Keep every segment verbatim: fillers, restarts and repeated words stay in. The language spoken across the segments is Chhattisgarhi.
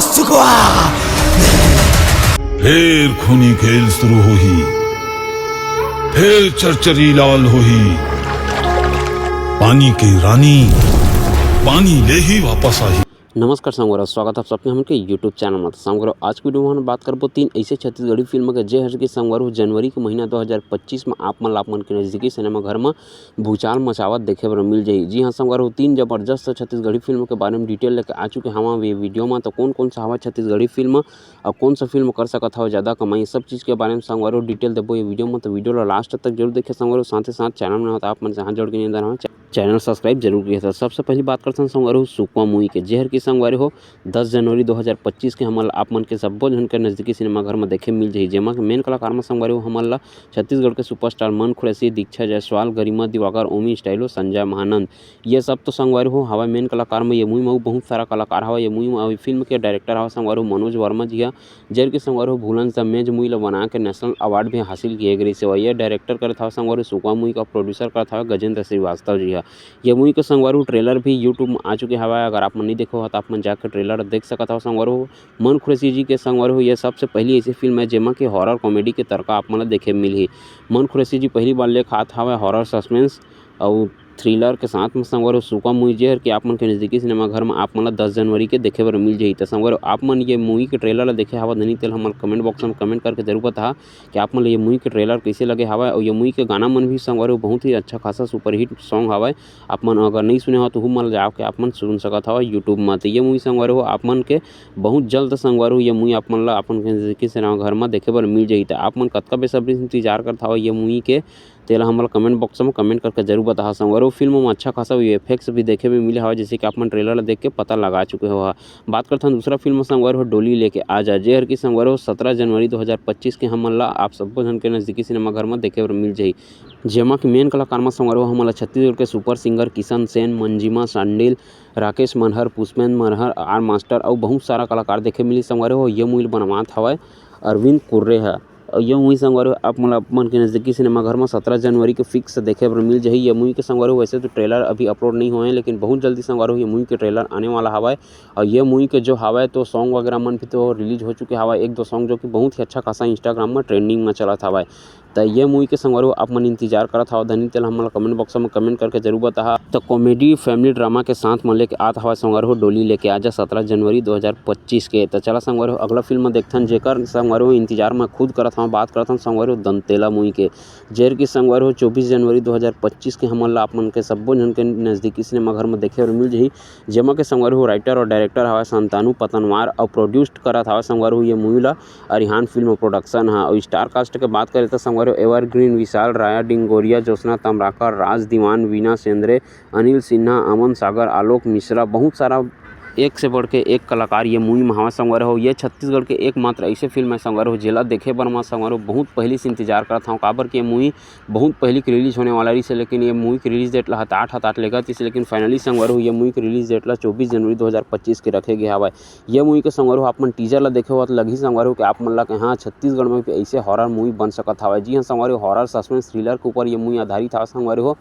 सुखवा। फेर खूनी खेल शुरू होही, फेर चरचरी लाल होही। पानी के रानी पानी ले ही वापस आही। नमस्कार संगवारी, स्वागत है आप सबके हमन के YouTube चैनल में। तो संगवारी, आज की वीडियो में हम बात करबो तीन ऐसे छत्तीसगढ़ी फिल्म के, जे हर के संगवारी जनवरी के महीना दो हज़ार पच्चीस में आप मन ला आप मन के नजदीकी सिनेमा घर में भूचाल मचावत देखे बर मिल जाही। जी हाँ संगवारी, तीन जबरदस्त छत्तीसगढ़ी फिल्म के बारे में डिटेल लेके आ चुके हवा ये वीडियो में। तो कौन कौन सा हवा छत्तीसगढ़ी फिल्म और कौन सा फिल्म कर सकत हवा ज्यादा कमाई, सब चीज के बारे में संगवारी डिटेल देबो ये वीडियो में। तो वीडियो ला लास्ट तक जरूर देखे संगवारी, साथ ही साथ चैनल में हो तो आप मन से हाथ जोड़ के निवेदन हवा, चैनल सब्सक्राइब जरूर किया था। सबसे पहली बात करथन संगवारी हो सुकवा मूवी के, जेहर की संगवारी हो दस जनवरी दो हज़ार पच्चीस के हमन ला आप मन के सब्बो झन के नजदीकी सिनेमा घर में देखे मिल जाही, जेमा के मेन कलाकार में संगवारी हो हमन ला छत्तीसगढ़ के सुपरस्टार मन खुरैशी, दीक्षा जायसवाल, गरिमा दिवाकर, ओमी स्टाइलो, संजय महानंद, ये सब तो संगवारी हो हवा मेन कलाकार में। ये मूवी में अउ बहुत सारा कलाकार हवा। ये मूवी में अउ फिल्म के डायरेक्टर हवा संगवारी हो मनोज वर्मा जी हा, जेर के संगवारी हो भूलन सा मेज मूवी ला बना के नेशनल अवार्ड भी हासिल किए गए से। ये डायरेक्टर करत हवा संगवारी हो सुकवा मूवी का, प्रोड्यूसर करत हवा गजेंद्र श्रीवास्तव जी हा। ये मूवी के संगवारी हो ट्रेलर भी YouTube में आ चुके हवा, अगर आप मन नहीं देखो हो तो आप मन जाके ट्रेलर देख सकत हवा संगवारी हो। मन खुरैशी जी के संगवारी हो ये सबसे पहली ऐसी फिल्म है जेमा के हॉरर कॉमेडी के तड़का आप मन ला देखे मिलही। मन खुरैशी जी पहली बार लेके आत हवा हॉरर सस्पेंस अउ थ्रिलर के साथ में संगवारी हो सुकवा मूवी, जेहर के आप मन के नजदीकी सिनेमा घर में आप मन ला दस जनवरी के देखे बर मिल जाही। त संगवारी हो आप मन ये मूवी के ट्रेलर ला देखे हवा धनी तेल हमन कमेंट बॉक्स में कमेंट करके जरूर बताहा कि आप मन ला ये मूवी के ट्रेलर कैसे लगे हवा। और ये मूवी के गाना मन भी संगवारी हो बहुत ही अच्छा खासा सुपरहिट सॉन्ग हवा, आप मन अगर नहीं सुने हो तो हु मन ला जाके आप मन सुन सकत हवा YouTube में। तो ये मूवी संगवारी हो आप मन के बहुत जल्द संगवारी हो ये मूवी आप मन ला अपन के नजदीकी सिनेमा घर में देखे बर मिल जाही। त आप मन कतका बेसब्री से इंतजार करत हवा ये मूवी के, तेला हमन ला कमेंट बॉक्स में कमेंट करके जरूर बताहा संगवारी हो। फिल्म में अच्छा खासा वीएफएक्स भी देखे में मिले हवा, जैसे कि आप मन ट्रेलर ला देख के पता लगा चुके हो। बात करथन दूसरा फिल्म संगवारी हो डोली लेके आ जा, जेहर की संगवारी हो सत्रह जनवरी दो हज़ार पच्चीस के हमन ला आप सब्बो झन के नजदीकी सिनेमा घर में देखे बर मिल जाही, जेमा के मेन कलाकार में संगवारी हो हमन ला छत्तीसगढ़ के सुपर सिंगर किशन सेन, मंजिमा शांडिल, राकेश मनहर, पुष्पेंद्र मनहर, आर मास्टर अउ बहुत सारा कलाकार देखे मिली संगवारी हो। ये मूवी बनवात हवय अरविंद कुर्रे ह। अउ ये मूवी संगवारी हो आप मन ला आप मन के नजदीकी सिनेमा घर में सत्रह जनवरी के फिक्स देखे बर मिल जाही। ये मूवी के संगवारी हो वैसे तो ट्रेलर अभी अपलोड नहीं हुए हैं, लेकिन बहुत जल्दी संगवारी हो ये मूवी के ट्रेलर आने वाला हवय। और ये मूवी के जो हवय तो सॉन्ग वगैरह मन भी तो रिलीज हो चुके हवय, एक दो सॉन्ग जो कि बहुत ही अच्छा खासा इंस्टाग्राम में ट्रेंडिंग में चलत हवय। त ये मूवी के संगवारी हो आप मन इंतजार करत हव धनी तेला हमन ला कमेंट बॉक्स में कमेंट करके जरूर बताहा। त कॉमेडी फैमिली ड्रामा के साथ में लेके आत हवा संगवारी हो डोली लेके आजा सत्रह जनवरी दो हज़ार पच्चीस के। त चला संगवारी हो अगला फिल्म देखथन, जेकर संगवारी हो इंतजार में खुद करत हव, बात करथन संगवारी हो दंतेला मूवी के, जेर की संगवारी हो चौबीस जनवरी दो हज़ार पच्चीस के हमन ला आप मन के सब्बो झन के नजदीकी सिनेमा घर में देखे बर मिल जाही, जेमा के संगवारी हो राइटर और डायरेक्टर हवा शांतनु पतनवार और प्रोड्यूस्ड करत हवा संगवारी हो ये मूवी ला अरिहान फिल्म प्रोडक्शन हा। और स्टार कास्ट के बात करें तो संगवारी हो एवरग्रीन, विशाल राया डिंगोरिया, ज्योत्सना तमराकर, राज दीवान, वीना सेंद्रे, अनिल सिन्हा, अमन सागर, आलोक मिश्रा, बहुत सारा एक से बढ़ के एक कलाकार ये मूवी में हवा संगवारी हो। ये छत्तीसगढ़ के एकमात्र ऐसे फिल्म है संगवारी हो जेला देखे बर मा संगवारी हो बहुत पहले से इंतजार करत हव, काबर के ये मूवी बहुत पहले के रिलीज होने वाला रहिस हे, लेकिन ये मूवी के रिलीज डेट ला हतात हतात लेगत रहिस हे, लेकिन फाइनली संगवारी हो ये मूवी के रिलीज डेट ला चौबीस जनवरी दो हज़ार पच्चीस के रखे गए हवय। ये मूवी के संगवारी हो आप मन टीजर ला देखे हो तो लगही संगवारी हो कि आप मन ला कि हाँ छत्तीसगढ़ में भी ऐसे हॉरर मूवी बन सकत हवय। जी हाँ संगवारी हो, हॉरर सस्पेंस थ्रिलर के ऊपर ये मूवी आधारित हवय संगवारी हो।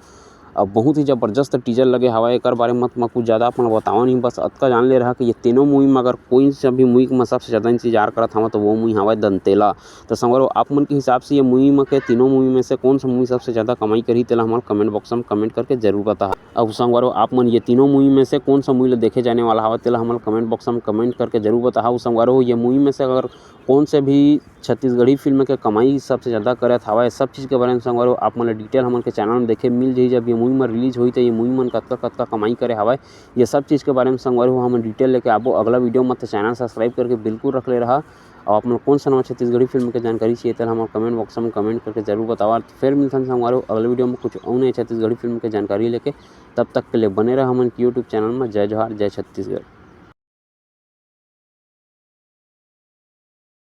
अब बहुत ही जबरदस्त टीजर लगे हवय, एकर बारे में मैं कुछ ज़्यादा आप मन ला बतावा नहीं, बस अतका जान ले रहा कि ये तीनों मूवी में अगर कोई सा भी मूवी में सबसे ज़्यादा इंतजार करत हवं तो वो मूवी हवय दंतेला। तो संगवारी हो आप मन के हिसाब से ये मूवी में के तीनों मूवी में से कौन सा मूवी सबसे ज़्यादा कमाई करही तेला हमन कमेंट बॉक्स में कमेंट करके जरूर बताहा। अब संगवारी हो आप मन ये तीनों मूवी में से कौन सा मूवी ला देखे जाने वाला हवय तेला हमन कमेंट बॉक्स में कमेंट करके जरूर बताहा। अउ संगवारी हो ये मूवी में से अगर कौन से भी छत्तीसगढ़ी फिल्म के कमाई सबसे ज़्यादा करत हवय, सब चीज़ के बारे में संगवारी हो आप मन ला डिटेल हमन के चैनल में देखे मिल जाही। जब ये मूवी मन रिलीज होही तो ये मूवी मन कतका कतका कमाई करे हवय, ये सब चीज़ के बारे में संगवारी हो हमन डिटेल लेके आबो अगला वीडियो में। तो चैनल सब्सक्राइब करके बिल्कुल रख ले रहा। और आप मन कौन सा नवा छत्तीसगढ़ी फिल्म के जानकारी चाहिए तेला हमन कमेंट बॉक्स में कमेंट करके जरूर बतावा। तो फिर मिलथन संगवारी हो अगले वीडियो में कुछ अउ नए छत्तीसगढ़ी फिल्म के जानकारी लेके। तब तक के लिए बने रहा हमन के YouTube चैनल में। जय जोहार, जय छत्तीसगढ़।